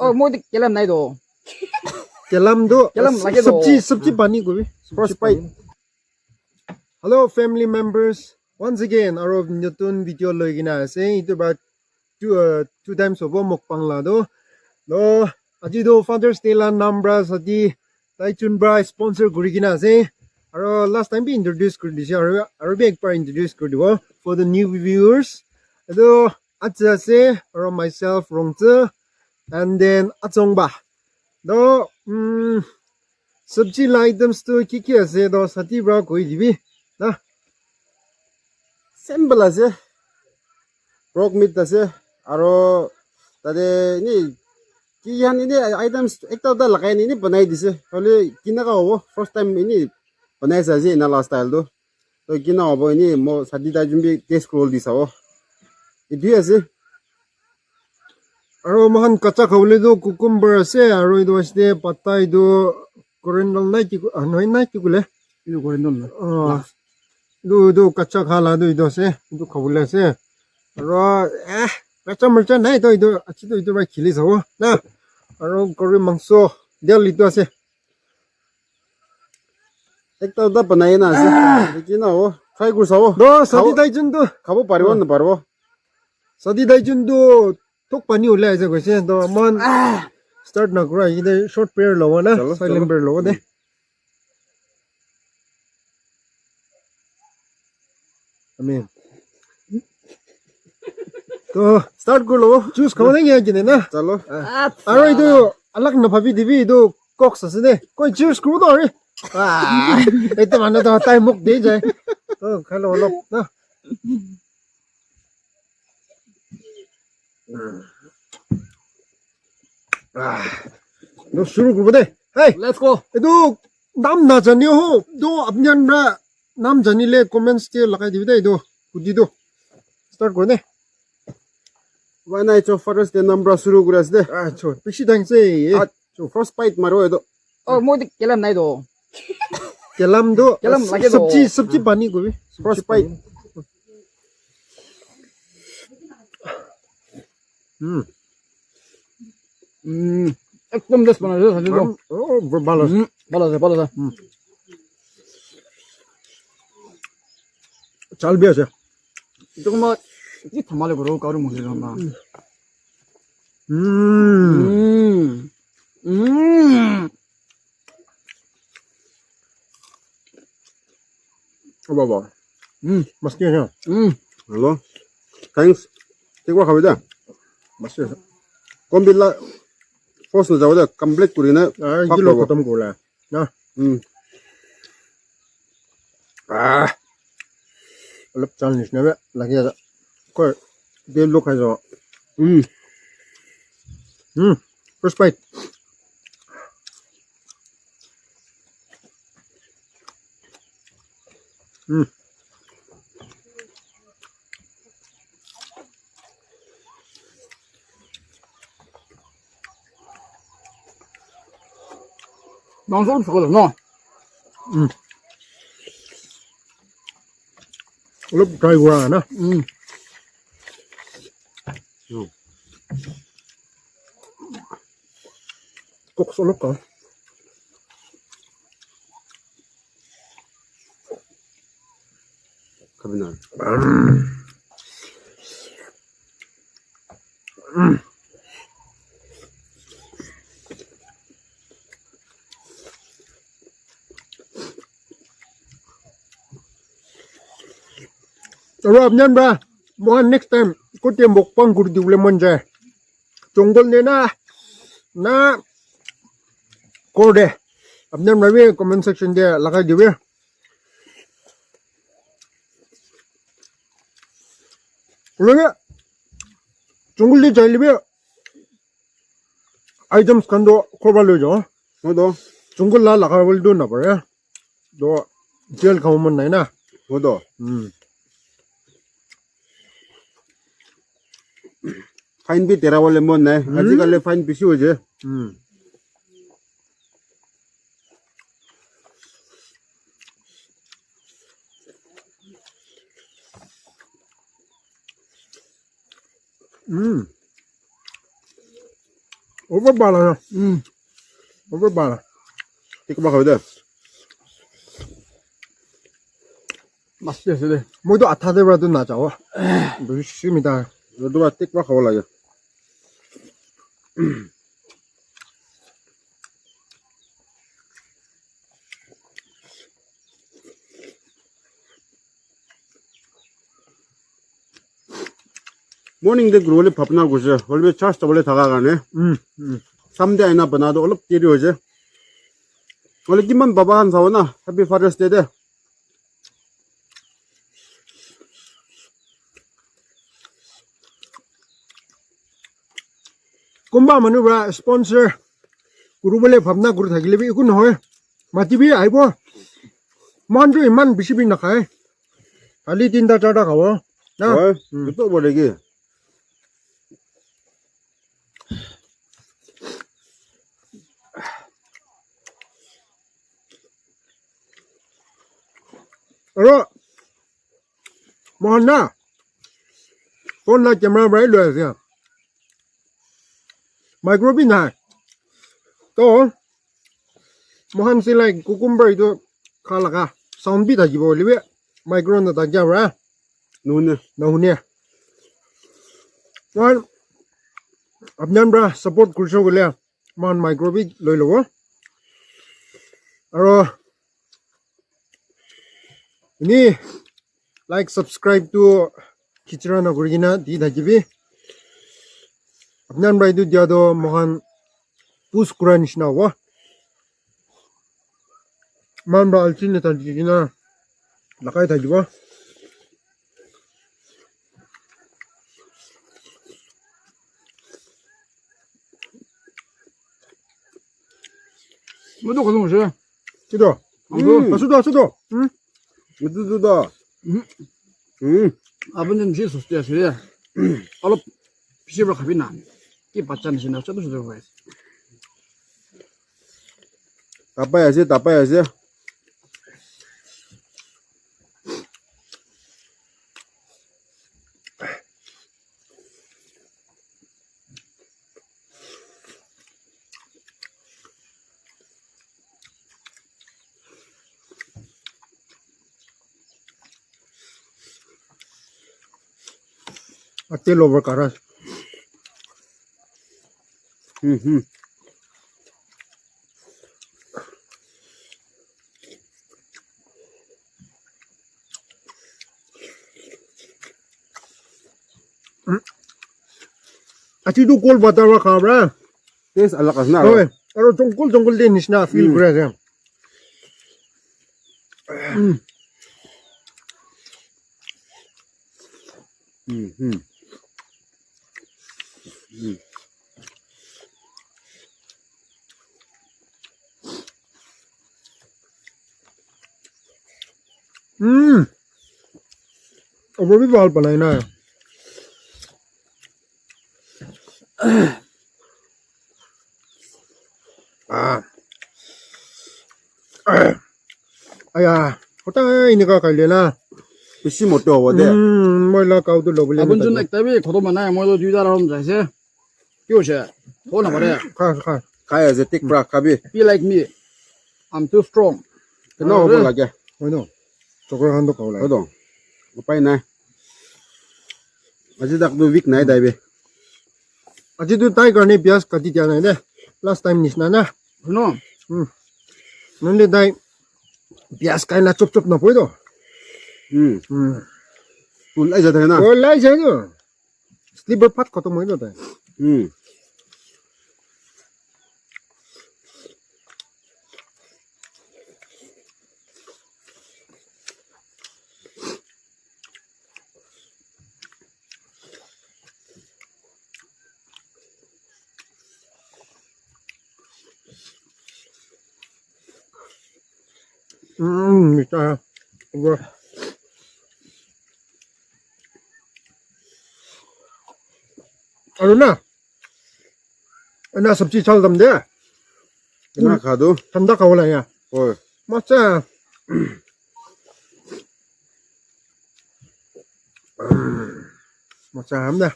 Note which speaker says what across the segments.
Speaker 1: অ মই কেলাম নাই তো।
Speaker 2: কেলামটো
Speaker 1: কেলাম লাগে তো।
Speaker 2: চব্জি চব্জি পানী কবি।
Speaker 3: First bite.
Speaker 2: Hello family members, once again আৰু নতুন ভিডিঅ' লৈ কিনে আছে। এইটো বা টু টাইমছ হ'ব মুকবাং লাটো। তো আজিতো ফাদাৰ্ছ ডে লা নাম ব্ৰা সাদি তাই চুনব্ৰা স্পনচাৰ কৰি কিনে আছে। আৰু লাষ্ট টাইম বি ইন্ট্ৰডিউচ কৰি দিছে আৰু বি একবাৰ ইন্ট্ৰডিউচ কৰি দিব ফৰ the new viewers. এইটো আচ্ছা আছে আৰু মাইছেল্ফ ৰংচে এণ্ড then আচংবা। তো চব্জি লা আইটেমছটো কি কি আছে তো সাথী পৰা কৈ দিবি না।
Speaker 3: চিম্পল আছে, পৰ্ক মিট আছে আৰু তাতে এনেই কি হান এনেই আইটেমছ একটা দুটা লগাই এনেই বনাই দিছে। হ'লে কেনেকুৱা হ'ব, ফাৰ্ষ্ট টাইম এনেই বনাইছে আজি এনা ষ্টাইলটো। তো কেনে হ'ব এনেই মই চাদি তাই যোনবি টেষ্ট কৰিব দি চাব, এইটোৱে আছে।
Speaker 2: আৰু মহান কাঁচা খাবলৈতো কুকুম্বাৰ আছে আৰু এইটো আছে পাতা, এইটো কৰিণ্ডল নাই কি নহয় নাই কি ক'লে?
Speaker 1: এইটো কৰিণ্ডল।
Speaker 2: অঁ, এইটো কাঁচা খালাটো এইটো আছে, এইটো খাবলৈ আছে। আৰু কাঁচা মৰ্চা নাই তো এইটো আছেতো, এইটো পৰা খেলি চাব না। আৰু গৰুৰ মাংস দেল এইটো আছে।
Speaker 3: একটা দুটা বনাই না আছে, কেনে হ'ব ট্ৰাই কৰি চাব।
Speaker 2: তো চাদি তাই যোনটো
Speaker 3: খাব পাৰিব নাপাৰিব।
Speaker 2: চাদি তাই যোনটো থোক পানী ওলাই আছে কৈছে। তো মন ষ্টাৰ্ট নকৰা, এইকেইটা শ্বৰ্ট প্ৰেয়াৰ ল'ব না।
Speaker 3: চলো,
Speaker 2: চাইলেণ্ট
Speaker 3: চলো।
Speaker 2: প্ৰেয়াৰ ল'ব দে। আমি তো
Speaker 3: ষ্টাৰ্ট কৰি ল'ব।
Speaker 2: জুচ খাব নেকি কিনে না।
Speaker 3: চলো।
Speaker 2: আৰু এইটো আলাগ নাভাবি দিবি, এইটো কক্স আছে দে। কৈ চিয়াৰ্ছ কৰো তো। আৰে এইটো মানুহ তাই মোক দি যায়। তো খাই লওঁ অলপ না। শুৰু কৰিব দে হেই।
Speaker 1: Let's go.
Speaker 2: এইটো নাম নাজানিও হো তো আপোনাৰ পৰা নাম জানিলে কমেণ্টছ দিয়ে লগাই দিবি দেই। এইটো সুধিটো ষ্টাৰ্ট কৰি দে।
Speaker 3: মই নাই ফাৰ্ষ্ট ডে নাম পৰা শুৰু কৰি আছে দে।
Speaker 2: আচ্ছা, বেছি thanks.
Speaker 3: First byte মাৰো এইটো।
Speaker 1: অ মই কেলাম নাই তো।
Speaker 2: কেলামটো
Speaker 1: কেলাম লাগে তো।
Speaker 2: চব্জি চব্জি পানী কবি।
Speaker 3: First bite.
Speaker 1: একদম বেষ্ট বনাইছে সাদিটো।
Speaker 2: অ বৰ ভাল আছে।
Speaker 1: ভাল আছে, ভাল আছে।
Speaker 2: চাল বি আছে।
Speaker 1: 조금만 이 담말에 걸어 가루 먹는 거.
Speaker 2: উম
Speaker 1: 음.
Speaker 2: হ'ব হ'ব। মাছটি আছে।
Speaker 3: হেল্ল' thanks কেনেকুৱা খাবি দে।
Speaker 2: মাছটি আছে।
Speaker 3: কমবিলা ফাৰ্ষ্ট নাযাব দে, কমপ্লিট কৰি কিনে।
Speaker 2: এইটো লগ খতম কৰিলা না। অলপ চাল নিচিনা লাগি আছে। কৈ তেলটো খাই যাওঁ। First bite.
Speaker 1: মাংস 죽어서 너.
Speaker 2: অলপ ড্ৰাই কৰা না। কক্স অলপ খাওঁ।
Speaker 3: খাবি না।
Speaker 2: আৰু আপোনাৰ পৰা মই নেক্সট টাইম ক'তে মুকবাং কৰি দিবলৈ মন যায়, জংঘল নে না না কৰ দে, আপোনাৰ ভাবি কমেণ্ট ছেকশ্যন দিয়ে লগাই দিবি। ওলাবি জংঘল দি যাই লিবি আইটেমছ খানটো ক'ৰবাত লৈ যাওঁ।
Speaker 3: হয়তো।
Speaker 2: জংঘল লা লগাবলৈতো নাপাৰে তো, জেল খাব মন নাই না।
Speaker 3: হয়তো। ফাইন বি তেৰাবলৈ মন নাই, আজিকালি ফাইন বেছি হৈছে।
Speaker 2: Over ভাল হয়। Over ভাল।
Speaker 3: ঠিক বা খাবি দে।
Speaker 1: মাছ আছে দে।
Speaker 2: মইতো আঠাতে পৰাতো নাযাওঁ, বেছি মিঠা।
Speaker 3: এইটো ঠিক বা খাব লাগে। মৰ্ণিং দে গুৰুবলে ভাৱনা কৰিছে, হ'লে চাৰ্জ যাবলৈ থকাৰ কাৰণে চামডে আইনা বনাটো অলপ দেৰি হৈছে। হ'লে কিমান বাবা খান চাব না। হেপী ফাদাৰ্ছ ডে দে।
Speaker 2: কোনোবা মানুহ পৰা স্পনচাৰ কৰিবলৈ ভাৱনা কৰি থাকিলে বি একো নহয়, মাতিবি, আহিব। মনটো ইমান বেছি বি নাখায়, খালি তিনিটা চাৰিটা খাব না।
Speaker 3: হয়, এইটো হ'ব নেকি?
Speaker 2: আৰু মোহন না ফোন না কেমেৰা পৰাই লৈ আছে, মাইক্ৰ' বি নাই। তো মোহন চি লাইক কুকুম্বাৰ এইটো খা লগা চাউণ্ড বি থাকিব বুলিবি মাইক্ৰ' নাথাকিয়া পৰা।
Speaker 3: নুশুনে।
Speaker 2: নুশুনে। মই আপোনাৰ পৰা ছাপৰ্ট কৰিছোঁ গ'লে মই মাইক্ৰ' বি লৈ ল'ব। আৰু এনেই লাইক ছাবস্ক্ৰাইবটো খিচৰা নকৰি কিনে দি থাকিবি। আপোনাৰ পৰা এইটো দিয়াটো মহান পুছ কৰা নিচিনা হ'ব। ইমান পৰা আলচি নাথাকি কিনে লগাই থাকিব।
Speaker 1: মইতো খতম হৈছে।
Speaker 2: কিটো আছোতো আছোতো।
Speaker 3: এইটোতো
Speaker 1: আপুনি বেছি চুস্তি আছে দেই। অলপ পিছৰ পৰা খাবি না, কি বাচ্চা নিচিনা চব চুস্তি হৈ আছে।
Speaker 3: তাপাই আছে, তাপাই আছে।
Speaker 2: তেল অভাৰ কাৰা।
Speaker 3: হুম হুম
Speaker 2: আজিতো কল বাটাৰ খাব পৰা।
Speaker 3: টেষ্ট আলাগ আছে না।
Speaker 2: হয়, আৰু জংঘল জংঘল দিয়ে নিচিনা ফিল কৰি আছে।
Speaker 3: হুম হুম
Speaker 2: वो भी ভাল बनाई ना। আয়া সদায় এনেকুৱা কাইলৈ না।
Speaker 3: বেছি মটো হ'ব দে।
Speaker 2: মই কাউটো ল'বলৈ।
Speaker 1: আপুনিচোন একটাবি খতম নাই, মইতো দুইটা ৰাউণ্ড যাইছে। কি হৈছে থ নাপাৰে।
Speaker 2: খা খা।
Speaker 3: খাই আছে, ঠিক পৰা খাবি।
Speaker 1: Be like me, I'm too strong.
Speaker 3: কেনে হ'ব লাগে।
Speaker 2: হয় ন, চকৰাখনটো খাব লাগে।
Speaker 3: হয়তো উপায় নাই, আজি তাকতো উইক নাই তাইবে।
Speaker 2: আজিতো তাইৰ কাৰণে পিঁয়াজ কাটি দিয়া নাই দে, লাষ্ট টাইম নিচিনা না।
Speaker 1: ন।
Speaker 2: নহ'লে তাই পিঁয়াজ খাই না চপ চপ নপৰিতো।
Speaker 3: ওলাই যায় থাকে না।
Speaker 2: ওলাই যায় ন, শ্লিপাৰ ফাট খতম হৈ তাই। মিঠা হ'ব। আৰু না এনা চব্জি চাল দাম দে।
Speaker 3: কেনে খাটো।
Speaker 2: ঠাণ্ডা খাব লাগে।
Speaker 3: হয়।
Speaker 2: মজা মজা হাম দে।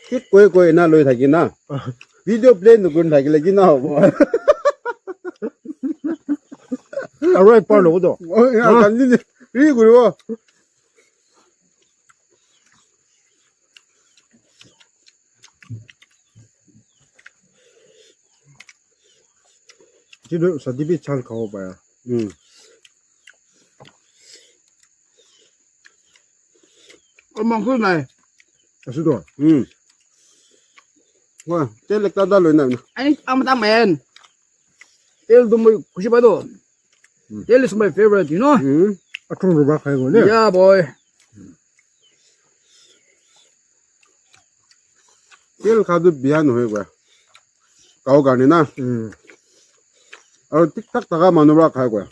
Speaker 3: ঠিক কৈ কৈ এনা লৈ থাকি না, ভিডিঅ' প্লে নকৰি থাকিলে কি নহ'ব?
Speaker 2: আৰু একবাৰ ল'ব তো।
Speaker 3: কি কৰিব?
Speaker 2: কিন্তু চাদিবি চাল খাব পাৰা।
Speaker 1: মাংস নাই।
Speaker 2: আছোতো।
Speaker 3: তেল একটা এটা লৈ নাই।
Speaker 1: I'm that man. তেলটো মই খুচি পাইতো। তেল is my favorite.
Speaker 2: আঠং ৰবা খাই গ'লে।
Speaker 1: Yeah, boy.
Speaker 3: তেল খোৱাটো বিয়া নহয় কোৱা গাঁৱৰ কাৰণে না। আৰু ঠিক ঠাক থকা মানুহৰ পৰা খাই কোৱা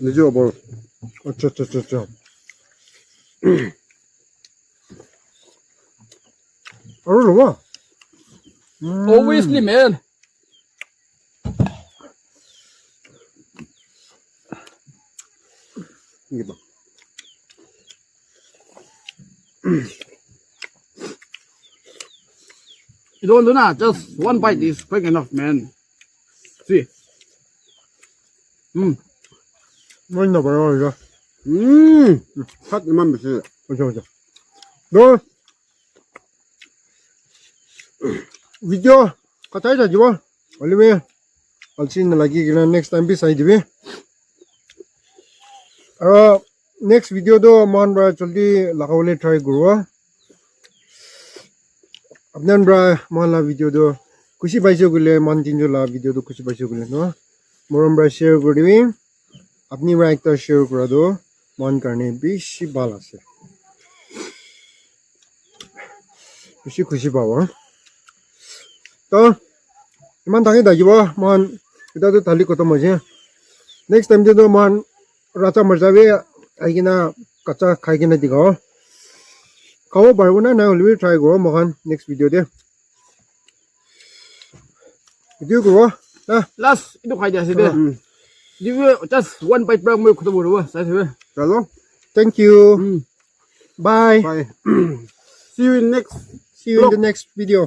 Speaker 3: নিজৰ ওপৰত।
Speaker 2: আচ্ছা, আৰু ল'ব।
Speaker 1: Obviously, man.
Speaker 3: কিবা।
Speaker 1: You don't do not. Just one bite is quick enough, man. See.
Speaker 2: মই নপাৰো আৰু।
Speaker 3: ভাত ইমান বেছি।
Speaker 2: আচ্ছা, 너 ভিডিঅ' কটাই থাকিব হ'লে অলচি নালাগি কিনে নেক্সট টাইম বি চাই দিবি। আৰু নেক্সট ভিডিঅ'টো মন পৰা জলদি লগাবলৈ ট্ৰাই কৰিব। আপোনাৰ পৰা মই লা ভিডিঅ'টো খুচি পাইছোঁ বোলে, মন তিনজন লা ভিডিঅ'টো খুচি পাইছোঁ বোলে ন, মৰম পৰা শ্বেয়াৰ কৰি দিবি। আপুনি পৰা একটা শ্বেয়াৰ কৰাটো মন কাৰণে বেছি ভাল আছে, বেছি খুচি পাব। তো ইমান থাকি থাকিব মন এতিয়াতো থালি খতম হৈছে। নেক্সট টাইমটো মন ৰাজা মৰ্চাবি আহি কিনা কাঁচা খাই কিনে দেখাব, খাব পাৰিব না নাই হ'লেও ট্ৰাই কৰোঁ মখান নেক্সট ভিডিঅ'তে ভিডিঅ' কৰিব না।
Speaker 1: Last, এইটো খাই দিয়া আছে দে। Just one bite পৰা মই খতম কৰিব চাই থাকো।
Speaker 3: চলো।
Speaker 2: Thank you, bye.
Speaker 3: Bye, see you in next.
Speaker 2: See you in the next video.